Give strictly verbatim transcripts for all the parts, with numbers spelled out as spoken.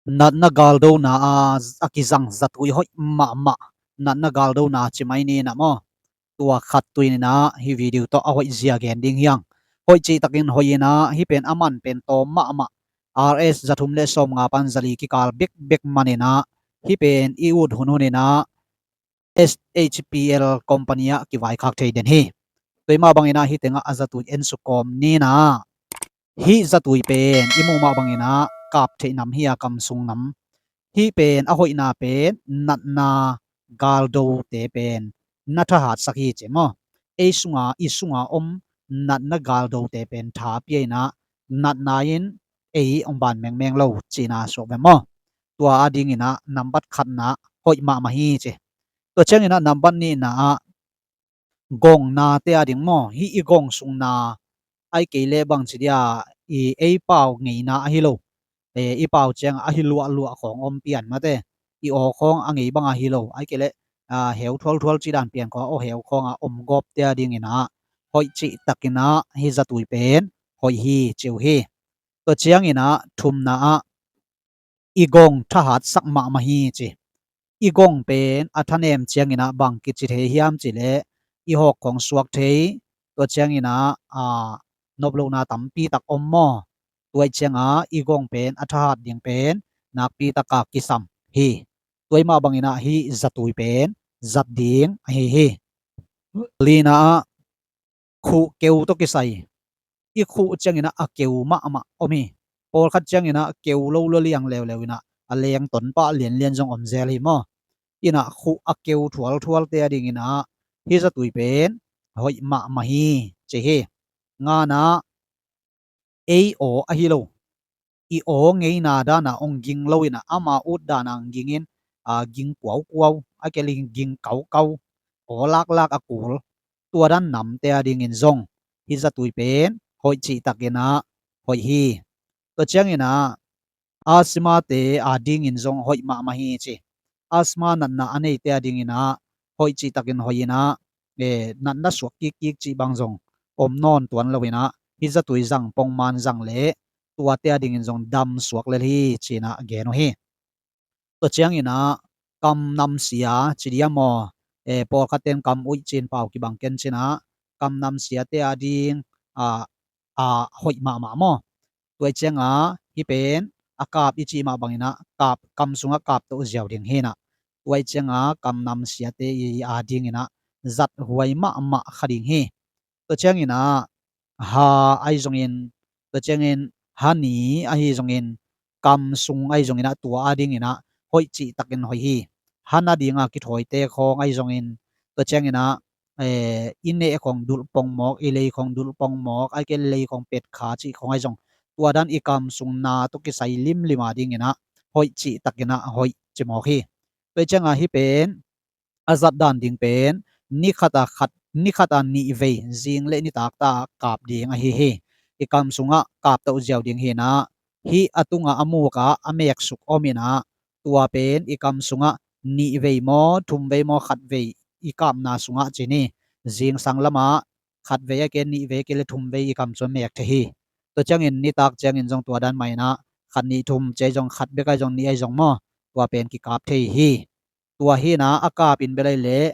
Natna galdona a, a kizang zatui hoih mahmah, natna galdona ci mai ni na maw. Tua khat tuni-in ah hih video tawh a hoih zia gen ding hi hang. Hoih cihtakin hoih in ah, hih pen a man pen tawm mahmah, R S za thum le sawmnga pan za li kikal bekbek manin ah, hih pen i ut hunhun in ah S H P L company ah kivaikhak thei den hi. Tua mah bangin ah hih tengah a zatui en suk kawm ni na. Hih zatui pen i muh mah bangin ah kap theih nam hi a, kam sung nam. Hih pen a hoihna pen natna galdote pen na thahatsak hi ci maw. Ei sunga, i sunga om natna galdote pen tha pia in ah, natna in ei hong ban mengmeng lo cihna suak ve maw. Tua adingin ah nambat khatna hoih mahmah hi ci. Tua ciangin ah nambat nihna ah gongna te ading maw, hih i gong sungna, ahih kei leh bangci dia, i ei pau ngeina ahi lo. E, i pau ciang ahi luahluah khawng om pian mate, i aw khawng a ngei bang ahi lo, ahih kei leh, a, heu thualthual cih dan pian khawng, aw heu khawng a om gawp te adingin ah hoih cihtakin ah hih zatui pen hoih hi ci uh hi. Tua ciangin ah thumna ah i gong thahatsak mahmah hi ci. I gong pen a thanem ciangin ah bang kici thei hiam cih leh i hawk khawng suak thei, tua ciangin ah, a, nop lohna tampi tak om maw. Tua ciangin ah i gong pen a thahat ding pen nakpi taka kisam hi. Tua mah bangin ah hih zatui pen zat ding ahi hi. Lina ah khuh keu tawh kisai. I khuh ciangin ah a keu mahmah om hi. Pawlkhat ciangin ah keu lo lua liang leuleu in ah a leng ton pah lianlian zong om zel hi maw. In ah khuh a keu thualthual te adingin ah hih zatui pen hoih mahmah hi ci hi. Ngana, ei aw ahi lo, i aw ngeina dana hong ging lo in ah ama ut dana hong gingin, a, ging kuaukuau, ahih kei leh ging kaukau, aw laklak a kul, tua dan namte adingin zong hih zatui pen hoih cihtakin ah hoih hi. Tua ciangin ah asthma te adingin zong hoih mahmah hi ci. Asthma natna a neite adingin ah hoih cihtakin hoih in ah, e, natna suak kikkik cih bang zong om nawn tuan lo in ah hih zatui zang pongman zang leh tuate adingin zong dam suak lel hi ci-in ah gen uh hi. Tua ciangin ah kam namsia ci dia maw, e, pawlkhat ten kam uih ci-in pau kibang ken ci-in ah kam namsiate ading, a, a hoih mahmah maw. Tua ciangin ah hih pen a kap i cih mah bangin ah kap, kam sungah kap to ziau ding hi na. Tua ciangin ah kam namsiate i adingin ah zat huai mahmah kha ding hi. Tua ciangin ah ha ahi zongin, tua ciangin ha ni ahi zongin, kam sung ahi zongin ah tua adingin ah hoih cihtakin hoih hi. Ha na dinga kithawite khawng ahi zongin, tua ciangin ah, e, i neh khawng dulh pongmawk, i lei khawng dulh pongmawk, ahih kei leh lei khawng pet kha cih khawng ahi zong, tua dan i kam sung na tawh kisai limlim adingin ah hoih cihtakin ah hoih ci mawk hi. Tua ciangin ah hih pen a zat dan ding pen ni khat a khat, ni khat a nih vei, zing le nitak ta kap ding ahi hi. I kam sungah kap to ziau ding hi na. Hih a tungah a muk ah a meksuk om in ah, tua pen i kam sungah nih vei maw, thum vei maw, khat vei i kapna sungah ci ni. Zingsang lamah khat vei ahih kei leh nih vei ahih kei leh thum vei i kam sungah mek thei hi. Tua ciangin nitak ciangin zong tua dan mah in ah khat nih thum ci ahi zong, khat bek ahi zong, nih ahi zong maw, tua pen kikap thei hi. Tua hi na, a kap in bel ahih leh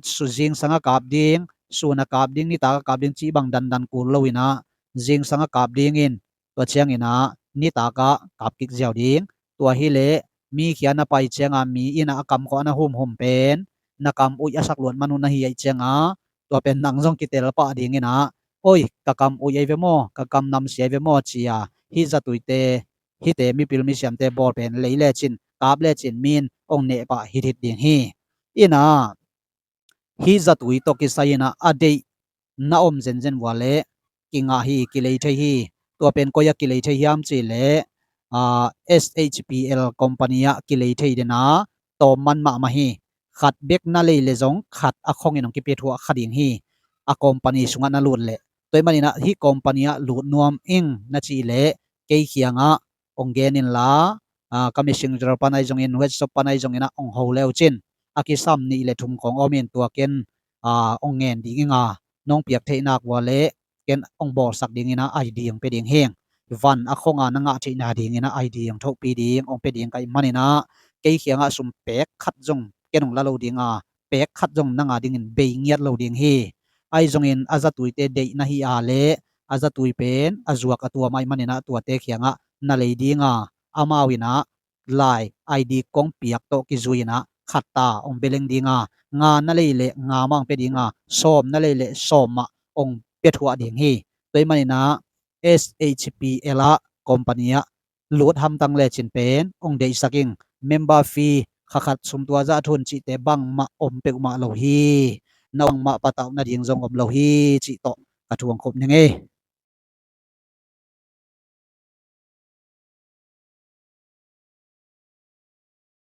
su, zingsang a kap ding, sun a kap ding, nitak a kap ding cih bang dandan kul lo in ah, zingsang a kap dingin, tua ciangin ah nitak ah kap kik ziau ding. Tua hi leh mi khia na pai ciangin mi in ah a kam khawng a na humhum pen na kam uih a sak luat man uh na hi ahih ciangin, tua pen nang zong kitel pah dingin ah, oi, ka kam uih ahi ve maw, ka kam namsia ahi ve maw ci-a hih zatuite, hihte mipil misiamte bawl pen lei lecin, kap lecin mi in hong neh pah hithit ding hi. In ah hih zatui tawh kisai in ah a deih na om zenzen uh leh kingah hi, kilei thei hi. Tua pen koi ah kilei thei hiam cih leh, a, S H P L company ah kilei thei den a, tawm man mahmah hi. Khat bek na lei leh zong khat a khongin hong kipia thuah kha ding hi, a company sungah na lut leh. Tua ahih manin ah hih company ah lut nuam ing na cih leh kei kiangah hong gen inla, a, ka messenger pan ahi zongin, WhatsApp pan ahi zongin ah hong ho le uh cin. A kisam nih le thum khawng om in, tua ken, a, hong ngen ding ing a, nong piak theih nak uh leh ken hong bawlsak dingin ah a ding pia ding hi ing. van a khonga na ngah theihna dingin a I D hong thohpi ding hong pia ding ka hih manin ah, kei kiangah sum pek khat zong ken hong la lo ding a, pek khat zong nang a dingin bei ngiat lo ding hi. Ahi zongin a zatuite deih na hih a leh a zatui pen a zuak a tuam ahih manin ah tuate kiangah na lei ding a, amau in ah lai I D kong piak tawh kizui in ah khat ta hong bia leng ding a, nga na lei leh nga mah hong pia ding a, sawm na lei leh sawm mah hong pia thuah ding hi. Tua ahih manin ah S H P L ah company ah lut hamtang lecin pen hong deihsak ing. Member fee kha khat sum tua zah thun cihte bangmah om peuhmah lo hi. Na bangmah patauh nading zong om lo hi cih tawh ka thu hong khup ning ei.